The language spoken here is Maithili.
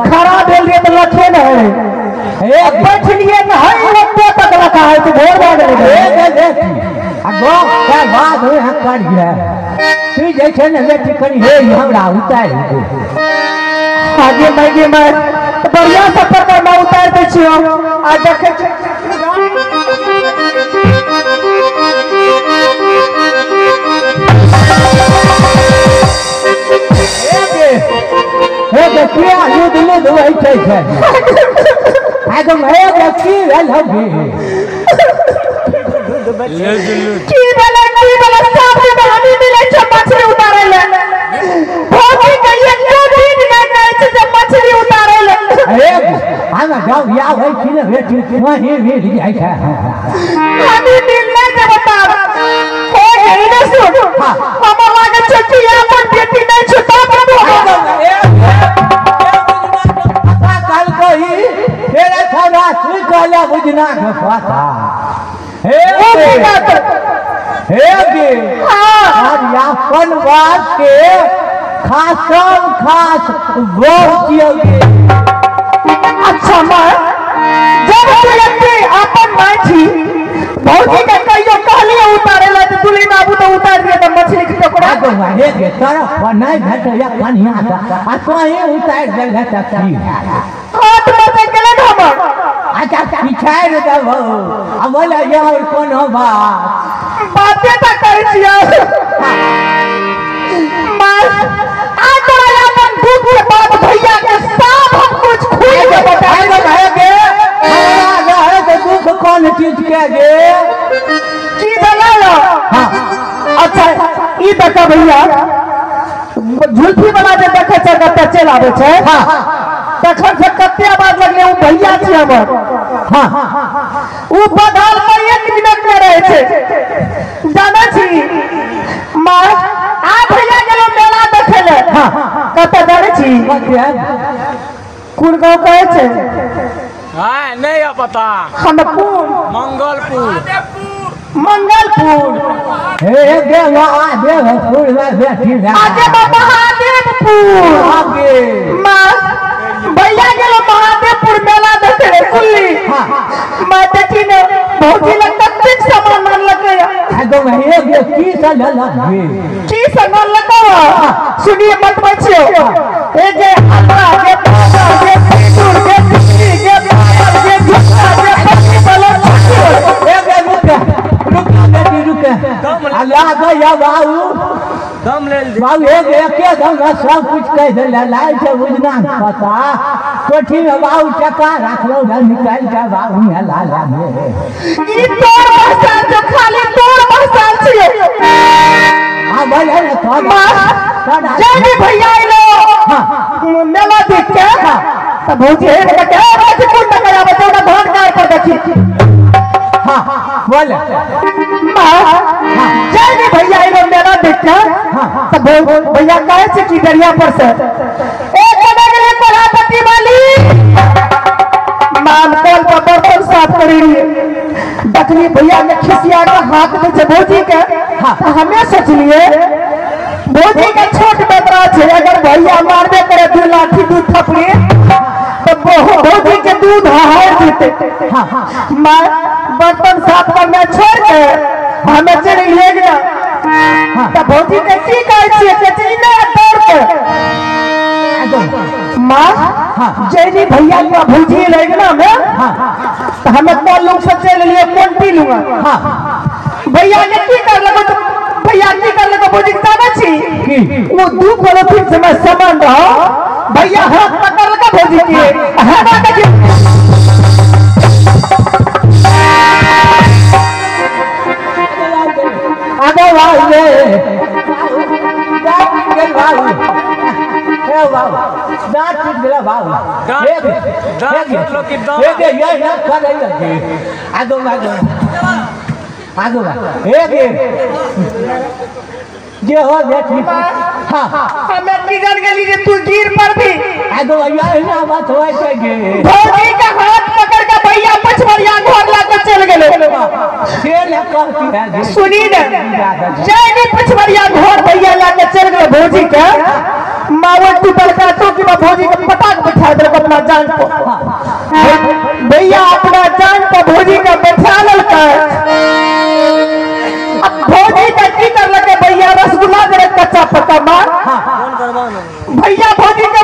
खड़ा भेल रहियै तऽ लखे नहि है, बैठलियै तऽ है ओते तक लखा है तऽ भोर भए गेलै। आ गप के बाद होय करियै तू जे छै ने बेटी कनि हे हमरा उतारि दे। आगे माय माय बढ़िया सफर पर मैं उतारि दै छियौ। आ देखै छियै हे किया लुद लुद होइ छै छै आगो हे की भेल हौ गे? की भेलै की भेलै? साफ के हानि मिलै छै मछली उतारै ले। भौजी के एको दिन नहि कहै छै जे मछली उतारै ले। हे हम जाउ या होइ छी ने बेटी वही मिल जाइ छै। हानि मिल नहि देब तार। हे गई ने सुन, हमरा लागै छै कि अपन बेटी नहि छै तब बुझना के पता हे हे गे और अपन बात के खासम खास गौर कियो गे। अच्छा मां, जब तू एते अपन मां छी भौजी के कहियो कहलिए उतारे ला त दुली बाबू त उतार दिए त मछली के टुकड़ा आगो हे गे तोरा पर नहीं भेटैया कनिया त आ तोही उतार देलह त की हाथ में से गेलै हमर। अच्छा पिछाड़ि देबौ आ बोले और कोनो बात बाते त करै छियै मां। आ तोरा अपन दुख के बात भैया के सब हम कुछ खुल के बता देबै गे। हमरा रहे के दुख कोन चीज के गे? की भेलै? हां अच्छा ई देखा भैया झुलफी वाला जे देखै छै कतऽ चलि आबै छै। हां तखन से कते आवाज लगलै ओ भैया छी हमर। हां ओ बगल में एक मिनट में रहै छै जानै छी मां। आ भैया गेलो मेला देखै ले। हां कतऽ जानै छी? कोन गाँव कहै छै? हां नहीं है पता हम कोन मंगलपुर। मंगलपुर हे गे महादेवपुर में बेटी आगे महादेवपुर आगे मां भैया गेलो महादेवपुर मेला देखे रे सुनली। मां देखी ने भौजी लग कतेक सामान मानलकै। आगो हे गे की सललक गे? की सामान लगा सुनिए मत बचियो। ए जे हमरा के बाबा के सिंदूर के बिजली के बाबा के झुमका के पत्नी बलर ए गे रुक रुक बेटी रुक अल्लाह गया बाबू दम ले बाबू एक एक दम सब कुछ कह देला लाइ छै बुझना पता कोठी में बाबू टका राखलो र निकाल के बाबू में ला ला ई तोर भाषा जो खाली तोर भाषा छियो। हां बोले ने तोर जय भैया आइलो मेला देख के त भौजी हे के ए भौजी कोन टका आबै छै धान कार पर देखी। हां बोले मां जय भैया आइलो मेला देख के त भैया कहै छै कि दरिया पर से ए कने गेलै कोल्हापट्टी वाली। मां कल पर बर्तन साफ करी रहिए देखली भैया के खिसिया के हाथ में छै भौजी के। त हमें सोचलिए भौजी के छोट बेटा छै अगर भैया मारबे करे 2 लाठी 2 थपड़ी तो भौजी के दूध हार जेते। मां बर्तन साफ करना छोड़ के हमें चलि लिए गया। त भौजी के की कहै छियै? कहै छै इने दौड़ के माँ जैनी भैया का भौजी लगना में तो हमें कौन लोग से चल लिए कौन पी लूंगा। भैया ने की कर लगो तो भैया की कर लगो भौजी जाना छी वो दू पॉलिथिन से मैं सामान रहा भैया हाथ पकड़ लगा भौजी की हाथ के आगे वाले दांत टूट गया बाबू एक ये ना कर रही आगो आगो आगो एक जे हो बेटी। हां हमें की जान गेली जे तू गिर पर भी आगो ये ना बात होय छै गे भौजी का हाथ पकड़ के भैया पछवरिया घर लाके चल गेले। से ले कहती है सुनी ने जय पछवरिया घर भैया लाके चल गेले भौजी के मावल टूटल का चौकी में भौजी के पटाक बैठा देलक अपना जान को। भैया अपना जान को भौजी के बैठा लेलकै। अब भौजी के की करलकै भैया रसगुल्ला दे कच्चा पक्का मार भैया भौजी के